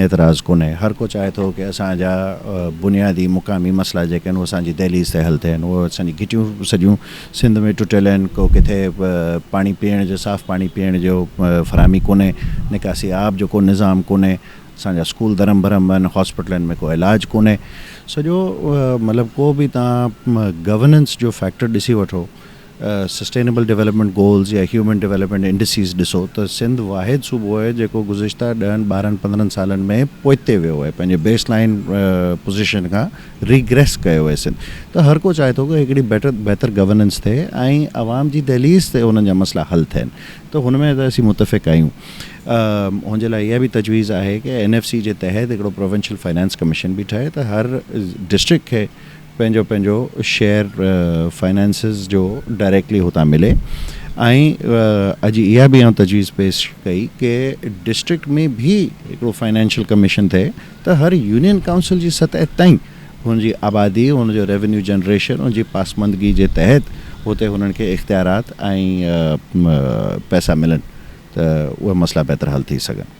اعتراض ڪونهي. هر ڪو چاهي ٿو ڪي اسان جا بنيادي مقامي مسئلا جيڪي آهن اهي اسان جي دهليز تي حل ٿين. اهي اسان جي گهٽيون سڄيون سنڌ ۾ ٽٽل آهن، ڪو ڪٿي پاڻي پيئڻ جو صاف پاڻي پيئڻ جو فراهمي ڪونهي، نڪاسي آب جو ڪو نظام ڪونهي، اسان جا اسڪول درهم برهم آهن، هاسپيٽلن ۾ ڪو علاج ڪونهي. سڄو مطلب ڪو به توهان گورننس جو فيڪٽر ڏسي وٺو، سسٽينيبل ڊولپمينٽ گولز يا هيومن ڊولپمينٽ انڊسيز ڏسو ته سنڌ واحد صوبو آهي جيڪو گذشته ڏهن ٻارهن پندرهن سالن ۾ پوئتي ويو آهي پنهنجي بيس لائين پوزيشن کان ريگريس ڪيو آهي سنڌ ته هر ڪو چاهي ٿو ته هڪڙي بيٽر بهتر گورننس ٿئي ۽ عوام جي دهليز تي انهن جا مسئلا حل ٿين ته هن ۾ ته اسين متفق آهيون هن جي لاء اها به تجويز آهي ڪي اين ايف سي جي تحت هڪڙو پروونشل فائنانس ڪميشن به ٺهي ته هر ڊسٽرڪٽ کي پنهنجو پنهنجو شيئر فائنانسز جو ڊائريڪٽلي هتان ملي ۽ اڄ اها به آئون تجويز پيش ڪئي ڪي ڊسٽرڪٽ ۾ به هڪڙو فائنانشل ڪميشن ٿئي ته هر يونين ڪائونسل جي سطح تائين هن جي آبادي هن جو ريونيو جنريشن ان جي پاسماندگي جي تحت هتي هنن کي اختيارات ۽ پئسا ملن ته اهي مسئلا بهتر حل ٿي سگهن.